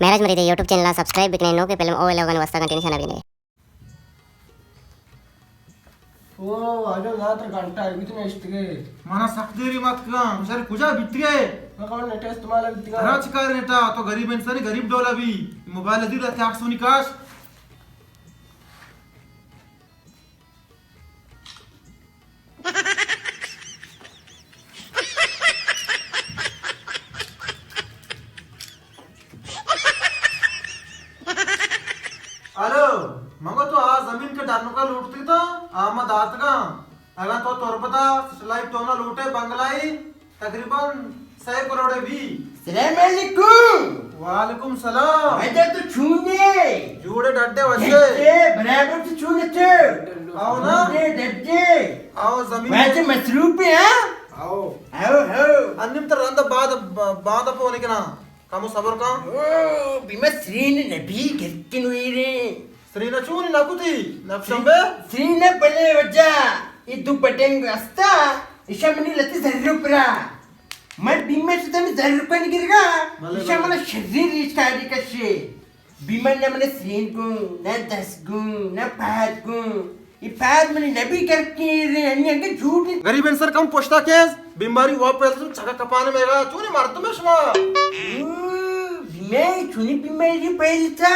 مہراج مریدے YouTube channel ءَ سبسکرائب بکنیں، نوکیں فلم او ویلاگانی واسطہ گھنٹی نشان ءَ بجنیں۔ او واجہ، زیات گھنٹہ ءَ بیت نشتگے۔ منا سک دیری مات کن، بچارے کجا بیتگے؟ مکان نیٹ استعمال بیتگا۔ ترا چکار نیٹا؟ تو غریب انسانی، غریب ڈولا بی۔ موبائل ازیر اتیاک سونی کاش۔ ہلو، من گو تو آ زمین کہ ڈنکا لوٹتی تو آ ما داتگاں۔ اگاں تو تربتا سیٹلائٹ ٹاؤنا لوٹے بنگلائی، تقریباً سئے کروڑے بی۔ سلام علیکم۔ وعلیکم سلام۔ واجہ تو چونے؟ جوڑے ڈڈے وشے۔ ڈڈے، برابر تو چونے تو؟ آؤ نا۔ ڈڈے، ڈڈے۔ آؤ زمین۔ واجہ مصروف ہے، ہاں؟ آؤ۔ آؤ، آؤ۔ انیم تر رند بعد، بعد فون کنا۔ کمو صبر کن۔ او، بیمہ سرین نبی گرکن ویرے۔ سرین چون نہ کتی؟ نقشم بے؟ سرین بلے واجہ۔ یہ دو بٹنگ استا، ایشا منی لتی زر روپرا۔ من بیمہ شتا من زر روپن گرگا۔ بلے، ایشا بلے۔ منا شرین ریش کاری کشے۔ بیمہ نہ من سرین گوں، نہ دست گوں، نہ پاد گوں۔ یہ پاد منی نبی گرکن ویرے، انی انگے جھوٹ۔ غریب انسر کم پشتا کیس، بیماری واپس چکا کپانے میگا، چونی مردم شما؟ او، بیمہ، چونی بیماری پہلتا؟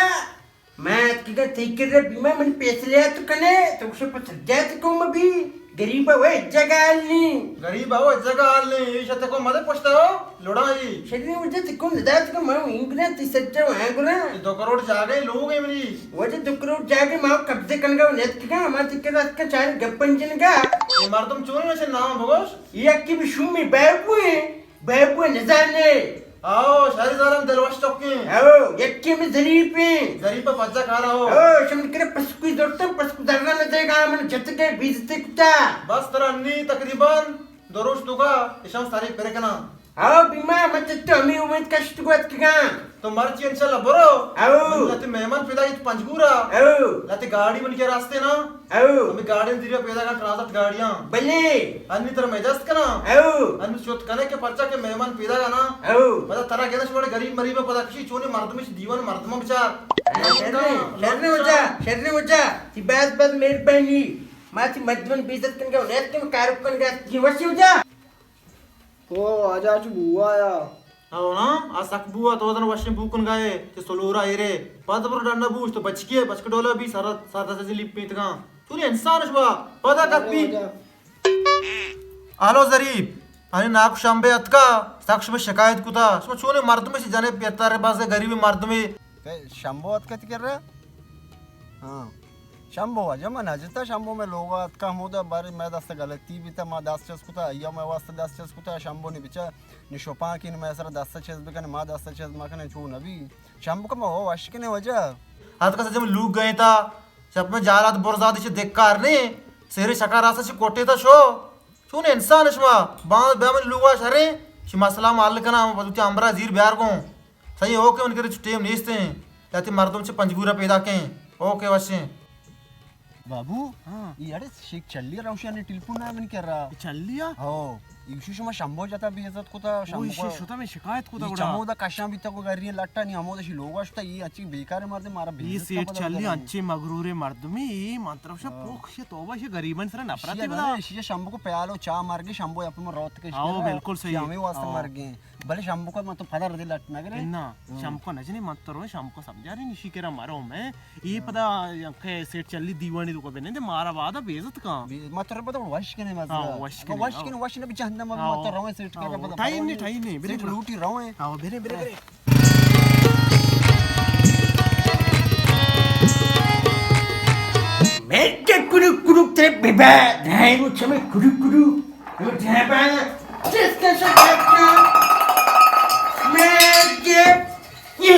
ما اتکگاں تئی کرا، بیمہ من پیسلے ات کنے، تو گوشے پہ سجات کم بی، غریب ءَ وہ جگہ حال نی۔ غریب ءَ وہ جگہ حال نی، ایش اتکو مدے پشتا ہو، لڑائی۔ شرین واجہ تکو ندات کہ ما انگنا تی سجا وہاں گنا۔ یہ دو کروڑ جاگے لوگ ہیں منی۔ واجہ دو کروڑ جاگے ما قبضے کنگا نیتکگا، ما تی کرا اتکا چار گپن جنگا۔ یہ مردم چونی نشے نام بگوش؟ یہ اکی بھی شومی بابو ہیں۔ بابو نزانے۔ آؤ، شاری زارم دل وش چکیں۔ آؤ، یکی میں ظریف ہیں۔ ظریف پجا کارا ہو۔ آؤ، شمن کرے پسکوی زورتم، پسکو درنا نہ دے گا، من جتکے بیزتے کتا۔ بس ترا انی تقریباً دو روچ تو کا، اشان ساری پر کنا۔ آؤ، بیما، من تو ہمیں امید کشت کو اتکگاں۔ تو مرچی انشاءاللہ برو۔ او۔ من لہتے مہمان پیدا ایت پنجگورا۔ او۔ لہتے گاڑی من کے راستے نا۔ او۔ ہمیں گاڑی دیریا پیدا کن ٹرانزٹ گاڑیاں۔ بلے۔ انی تر میں دست کنا۔ او۔ انی شوت کنے کہ پرچا کہ مہمان پیدا کنا۔ او۔ پدا ترا گنش بڑے غریب مریب پدا کشی چونی مردمش دیوان مردم بچار۔ شرنے وجہ، شرنے وجہ۔ تی بس بس مہربانی۔ ما تی مردمن بیزت کنگا، نیت کن کارو کنگا، تی وشی وجہ۔ او واجہ چو بو آیا۔ او نا، آ سک بو آ، تو دن وشیں بو کن گائے، کہ سلورا ایرے۔ پد برو ڈنڈا بوش تو بچکی ہے، بچک ڈولا بھی سر، سر دست سے لیپ پیتگاں۔ تو نے انسان شوا، پدا کپی۔ واجہ۔ آلو ظریف، انی ناکو شمبے اتکا، سک شما شکایت کتا۔ شما چونے مردم اسی جنے پیتر بازے غریب مردمے۔ کہ شمبو اتکت کر رہا؟ ہاں۔ شمبو واجہ من نجتا، شمبو میں لوگا اتکا ہمودا بارے میں دست غلطی بیتا، ما دست چست کتا، ایا میں واسطہ دست چست کتا، شمبو نے بچا نشوپاں کہ میں سر دست چست بکنے، ما دست چست مکنے، چو نبی۔ شمبو کا ما وش کنے واجہ۔ اتکا سجم لوگ گئے تا، شپ میں جالات برزادی چھ دکار نے، سیرے شکا راسا چھ کوٹے تا شو۔ چون انسان شما، باں بیا من لوگا شرے، شما سلام حل کنا، ہم بزوتی امرا زیر بیار گوں۔ صحیح ہو کہ من کرے چھ ٹیم نیست ہیں، یا تی مردم چھ پنجگورا پیدا کیں۔ اوکے وشیں۔ بابو، ہاں۔ یہ اڑے شیخ چلی روشن نے ٹیلیفون نہ من کر رہا۔ چلی آ؟ ہو، ایشی شما شمبو جتا بے عزت کتا، او، شمبو ایشی کا شتا میں شکایت کتا یہ گڑا۔ شمبو دا کشاں بیتا کو گری لٹا نہیں، ہمو دا شی لوگا شتا، یہ اچھی بیکار مردم مارا بے عزت یہ سیٹ چلی انچے مغرور مردمی، یہ منترا شا ہاں۔ پوخ شی توبہ شی غریبن سر نفرت شی بلا۔ شی شمبو کو پیالو چا مر گئے، شمبو اپنے روت کے آؤ، بالکل صحیح۔ ہمیں واسطے ہاں۔ مر گئے۔ بلے شمبو کو من تو پدر دے لٹ نہ کرے۔ نہ، ہاں۔ شمبو کو نہ جنے من تو رو، شمبو کو سمجھا رہی نشی کرا مرو میں۔ یہ ہاں۔ پدا کہ سیٹ چلی دیوانی تو کو بنے دے مارا وادا بے عزت کا۔ بے-، ما تو پدا وش کنے مزہ۔ ہاں، وش کنے، وش ہاں۔ کنے، وش نہ بچاندہ ما، ہاں۔ ما تو رویں سیٹ کے ہاں، پدا ٹائم نہیں، ٹائم نہیں، سیٹ بالکل۔ لوٹی رویں۔ ہاں، بنے، بنے، بنے۔ میں کیا کرو کرو تیرے بیبا، نہیں وہ چمے کرو کرو۔ میں کیا، یہ،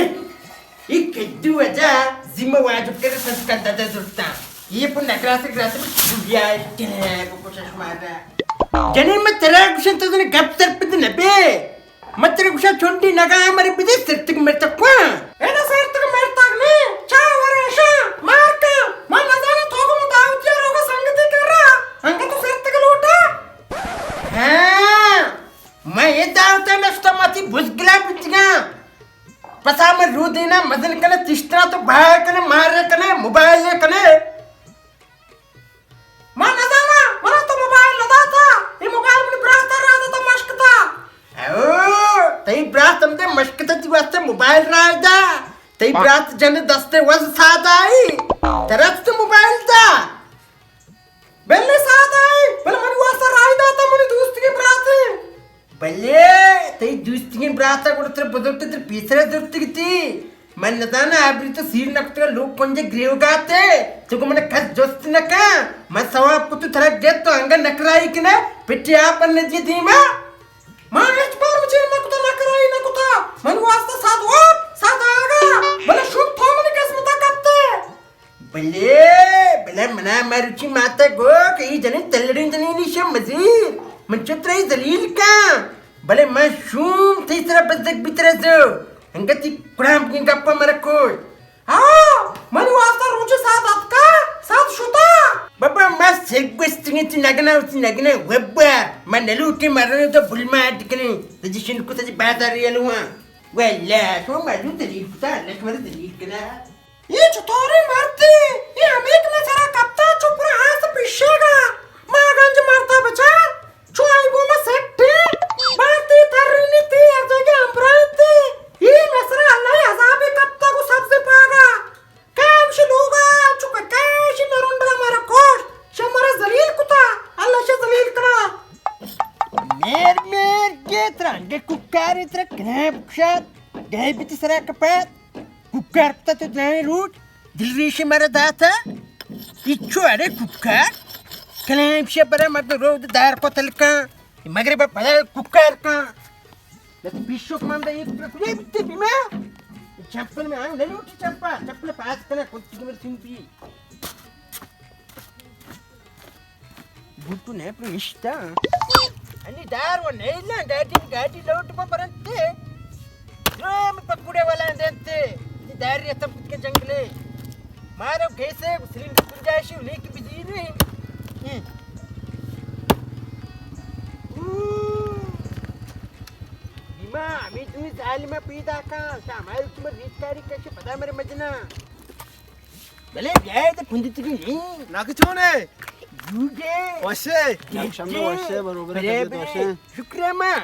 یہ کدو اجا ذمہ واجب کرے سنسکار دادا زرتا۔ یہ پر نگراس گراس پر چھوڑیا ہے، کیا ہے، وہ کچھ مارا۔ جنین میں تیرا کچھ تو نے گپ سر پہ نبے۔ متر گوشا چونڈی نگا مرے بدے سرتگ مرتگ کواں۔ اے نہ سرتگ مرتگ نے، چا ورشا، مار کا، من نزانا تو کو دعوتیا روگا سنگتی کر رہا، انگا تو سرتگ لوٹا۔ ہاں، میں یہ دعوتا نشتا ماتی بزگلا بچگا۔ پسا من رو دینا مزن کنے، تشترا تو باہر کنے، مارے کنے، موبائل کنے۔ ما نزانا، منا تو موبائل نداتا۔ اے موبائل منی براتا را داتا مشکتا۔ او، تئی برات ہم دے مشکتا تی واسطے موبائل را دا۔ تئی برات جن دستے وز سادا ای۔ ترت تو موبائل دا۔ بلے سادا ای، بلے منی واسطہ راہی داتا منی دوستگیں براتے۔ بلے تئی دوستگیں براتا گڑا ترا بزرت تر پیسرا زرتگ تی۔ من نزاناں آبری تو سیر نکتگا لوگ کنجے گریوگاتے۔ چکو من کس جست نکا۔ من ثواب کتو ترا گت تو انگا نکرائی کنا۔ پٹی آپ پر ندی دیما۔ ما ہچ بار مجھے نکتا نکرائی نکتا۔ من واسطہ سادا واب، سادا آگا۔ بلے شوم تو منی قسمتا کپتے۔ بلے، بلے منا مروچی ماتا گو کہ ای جنین تلڑیں جنینی شم مزیر۔ من چترا ای ذلیل کاں۔ بلے من شوم تئی سرا بزگ بیترا زو۔ انگتی کڑام کی گپا مرکوش۔ ہاں، من واسطہ روچے سات اتکا، سات شتا۔ بابا، ما سگ گوستگیں تی نگنا، تی نگنا وبا۔ من نلوٹی مرنے تو بل ما اڈ کنی۔ تجی شنکو تجی بازار یلوان۔ واللہ، شما مردم دلیل کتا، اللہ شما را دلیل کنا۔ اے چطوریں مردے؟ اے ہمے کہ مئے سرا کپتا، چو پورا آس پیشیگا۔ ما گنج مردا بچار، چو آئی گوما سٹے، بارتی ترینی تی ارزگے امبرانتی۔ اے مئے سرا اللہ عذابے کپتا گو سبز پاگا۔ کام شی لوگا، چو کہ کام شی نرنڈا مارا کوش، شما را ذلیل کتا، اللہ شی ذلیل کنا۔ میر، میر، گے ترا، گے کوکارے ترا کنے بکشات، گے بیتی سرا کپات۔ کوکار کتا تو دراہیں روچ، دل ریشی مرا داتا۔ ایچو اڑے کوکار۔ کلام شے برا مرد رو دار کو تلکا۔ مغرب پدا کوکار کا۔ بس پیشوک من دے ایک کجا بیتے بیما۔ چپل میں آن لے لوٹی چپا۔ چپل پاس کنا کن تجھے میرے سن پی۔ بوٹو نے پر نشتا۔ انی دار و نیلا، گاڑی، گاڑی لوٹ ما برنتے۔ جو ہم پکوڑے والا دینتے۔ یہ دار ریتا کت کے جنگلے۔ مارو گیسے سلنڈر گنجائشی نیک بجلی نہیں۔ ہم۔ بیما، ہمیں دوی ظالمہ پیدا کن۔ شامل تم ریتکاری کشے پدا مرے مجنا۔ بلے بیائے تو پندتگی نہیں۔ ناکو چون ہے؟ جوگے۔ وشے۔ جیجے۔ ناکو شمے وشے، بروبر برے طبیعت برے۔ وشے۔ شکر ہے ماں۔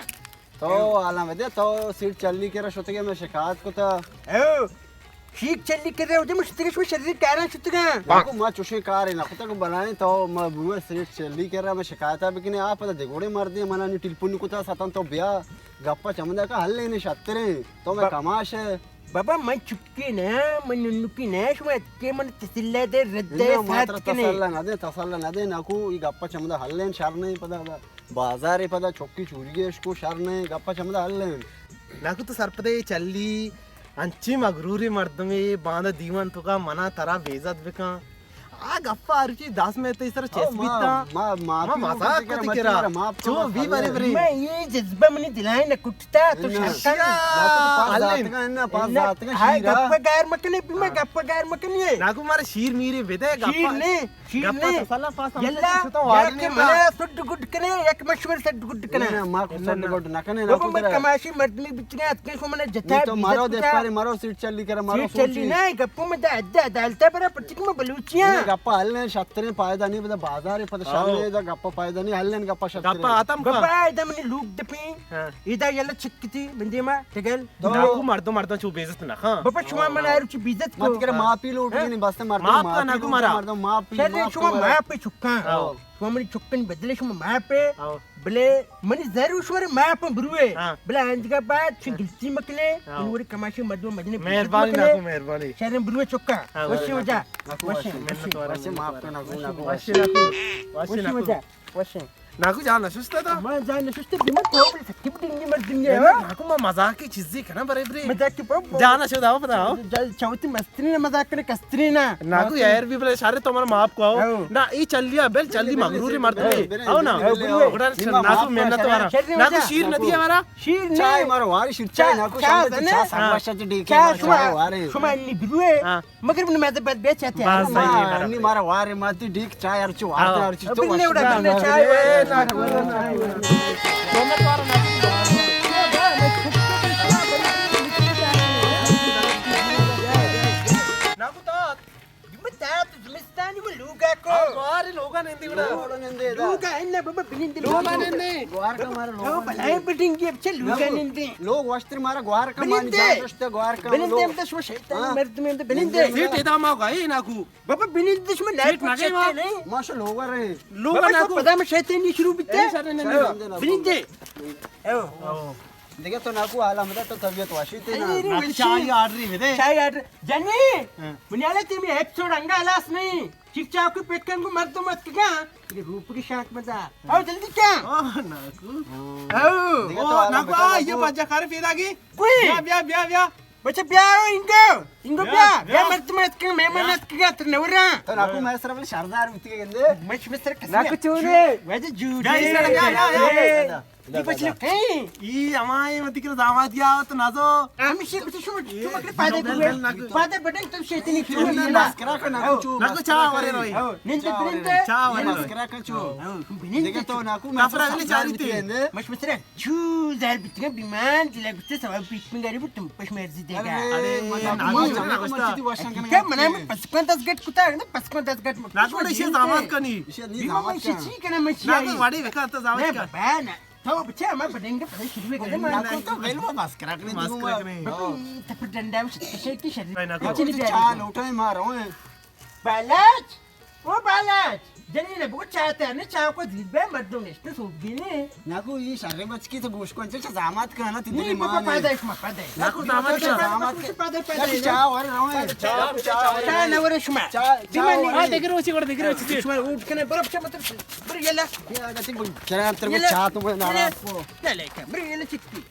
تو حالاں بدے، تو سیٹ چلی کرا شتگے، میں شکایت کتا۔ او، شیک چلی کرا، اودے مشتگے شو شریر کاراں شتگاں۔ ناکو ما چوشیں کارے نہ کتا کو بلائیں، تو ما بوے سیٹ چلی کرا، میں شکایتا بکنے، آ پدا دگوڑے مردے، منا نی ٹیلیفون کتا، ستاں تو بیا، گپا چمدا کا حل نہیں شتریں، تو میں با-، کماش ہے۔ بابا، من چکی نہ، من ننکی نہ، شما اتکے من تسلا دے، رد دے، نہ، ما ساتھ ترا کنے۔ تسلا نہ دے، تسلا نہ دے، ناکو، ای گپا چمدا حل ہیں، شر نہیں پدا، بازار پدا چکی چوری گیش کو، شر نہیں، گپا چمدا حل ہیں۔ ناکو تو سرپدے چلی، انچی مغروری مردمے، باندا دیوان تو کا منا ترا بے عزت بکن۔ آ گپا ہر چیز دس میں تئی سر او، چست ما، بیتا۔ ما، ما، ما مزاق کت کرا، چو بی برے برے۔ میں یہ جذبہ منی دلائیں نہ کٹتا، تو نہ۔ شرکا نہ۔ نہ، تو پاس حل ذاتگا، نہ، پاس نہ، ذاتگا ہاں، شیرا۔ گپ گار مکنے، بی میں ہاں۔ گپ گار مکنے۔ ناکو مارا شیر میرے بدے، گپا شیر نے، شیر گپا نے۔ تسلا پاس ہم یلا، سے تو یا وارنے کہ ما۔ منا سڈ گڈ کنے، یک مشور سڈ گڈ کنے۔ نہ، ما کو نہ، سڈ نہ۔ گڈ نہ کنے، ناکو میں ترا۔ کماشی مردمی بچگا اتکے شو منے جتا نہیں تو بی مارو عزت دیکھ کتا۔ پارے، مارو سیٹ چلی کرا، مارو سیٹ چلی سوچی۔ نہ، گپو میں دا عدہ عدالت پر پرچک میں بلوچیاں۔ یہ گپا حل نے شتریں فائدہ نہیں، بدا بازار پتہ ہاں۔ شامل دا گپا فائدہ نہیں، حل نے گپا شتریں۔ گپا آتم کا۔ گپا آدم نے لوگ دپیں۔ ہاں۔ ادا یلا چکتی، بندے ما، ٹگل۔ تو ناکو مردم، مردم چو بے عزت نہ خان۔ بابا شما من آرو چی بے عزت کو۔ مت کرے معافی لوٹ ہاں؟ نہیں، بس مردم معاف کا معافی ناکو لوٹ، مارا۔ مردم معافی شر معاف شما کرے۔ معاف چکاں۔ ہاں۔ شما منی چکن بدلے شما معاف۔ ہاں۔ بلے منی زر و شور معاف بروے۔ ہاں۔ بلے آندگا بعد چون ہاں۔ گلتی مکنے، ہاں۔ انوری کماشی مردم مدنے مہربانی مکنے۔ ناکو، مہربانی۔ شرم بروے چکا۔ ہاں، وشی وجہ۔ ناکو وشی، وشی۔ منت وارا، وشی، منت معاف وارا۔ کرنا، ناکو، وشی، ناکو۔ وشی، وشی، ناکو۔ وجہ۔ وشی۔ ناکو جان نشستا تو؟ ما جان نشستا، بیما تو بلے سکی بڑی مردم ہے، ہاں؟ ناکو ما مزاقی چیزی کنا برے برے۔ مزاقی بابا۔ جان نشو داو پدا آو۔ جان چوتی مستری نہ مزاق کنے کستری نہ۔ ناکو یار بی بلے شر تو مارا معاف کو آو۔ ہاں۔ نہ، ای چلیا، بل چلی مغروری مردمے۔ بلے، بلے، آو نا۔ بلے، بلے، آو۔ گڑا ناکو منت وارا۔ شر ناکو وجہ۔ شیر ندی ہمارا۔ شیر نے۔ چائے مارو واری شیر چائے چا-، ناکو چا شامل زنے؟ چا سماشا چ ڈیکے چا مارو شما، چائے وارے۔ شما انی بروے۔ ہاں۔ مگر من مزہ بد بیچ آتے۔ بس صحیح ہے، ما برابر۔ انی مارا وارے ماتی ڈیک چائے ہر چو وارتا ہاں۔ ہر چو تو ابھی نے واشتا۔ اڑا کرنے چائے وارے۔ منت وارا ناکو۔ لوگا نندے دا۔ لوگا انا بابا بنندے۔ لوگا نندے۔ گوار کا مارا لوگا نندے۔ بلائیں بڈنگی اب چل لوگا نندے۔ لوگ وشتر مارا گوار کا مانی بنندے۔ جان دشتے گوار کا بنندے۔ ہم تو شما شیطان مردم ہم تو بنندے۔ سیٹ ادا ما گئے ناکو۔ بابا بنندے شما نہ سیٹ نہ گئے ما۔ ماشا لوگا رہے۔ لوگا ناکو۔ پدا میں شیطانی شروع بیتے۔ بنندے۔ او۔ دیگه تو ناکو حالا مده تو طبیعت واشی تی نا۔ ناکو چای آرڈری بده۔ چای آرڈر۔ جنی، منی حالا تی می ایپیسوڈ انگا حلاس نہیں۔ چیک چاک کو پیٹ کنگو مردم ات کگا۔ یہ روپ کی شانک مدا۔ او جلدی کیا؟ او ناکو۔ او۔ دیگه تو حالا ناکو، مده آ، یہ ناکو۔ پنجا کار پیدا کی۔ کوئی۔ بیا، بیا، بیا، بیا۔ بچہ بیا او انگو۔ انگو بیا، بیا۔ بیا مردم ات کگا، مہمان ات کگا، تر نورا۔ تو ناکو میں سر بل شردار بیتی گندے۔ مچ میں سر کسی ناکو چونے۔ وجہ جوڑے۔ بیا، بیا، بیا، بیا۔ دی بچلو کہیں؟ ای ہمائیں وتی کہ داماد یا تو نازو۔ ہمیشہ بچ شما، شما کہ پادے کو۔ پادے بٹن تو شیطانی کیوں نہ مسکرا کا ناکو چو۔ ناکو چا ورے روی۔ نند بنند۔ چا ورے۔ مسکرا کا چو۔ بنند۔ دیگه تو ناکو کفرا ولی چاری تی۔ مش مترے۔ چو زار بیتگا بیمان دلا گتے سواب پیت من گری بوتم پش مرزی دیگا۔ ارے، ناکو ناکو چی واشن کنا۔ کیا منا من پسکون دس گٹ کتا، پسکون دس گٹ۔ ناکو ایشی داماد کنی۔ ایشی نی بیما داماد من کن۔ چی کنا من چی ناکو آئی؟ واڑی بکا تو داماد کن۔ بابا نا۔ تو بچہ ہمارا بڈنگ پتہ شروع کر۔ ناکو تو ویل وہ مسکرا کنے۔ مسکرا کنے۔ بابا، تپ ڈنڈا میں شت شت کی شروع۔ ناکو۔ چلی تو چا لوٹا ہے مارو ہے۔ بالاچ، او بالاچ، جنین بگو چا تیار نے، چا کو دید بے مردم نشتے سوب گینے۔ ناکو یہ شر بچکی تو گوش کن چا زامات کنا تی دل مان۔ پاداش ما پاداش۔ ناکو زامات کنا۔ زامات کنا۔ پاداش پاداش۔ چا اور روے۔ چا چا نور شما۔ چا چا۔ دیگه روچی ور دیگه روچی۔ شما اٹھ کنے برف چا مطلب۔ بر یلا۔ یا گتی چرا تر چا تو ناراض کو۔ یلا کا بر یلا چکی۔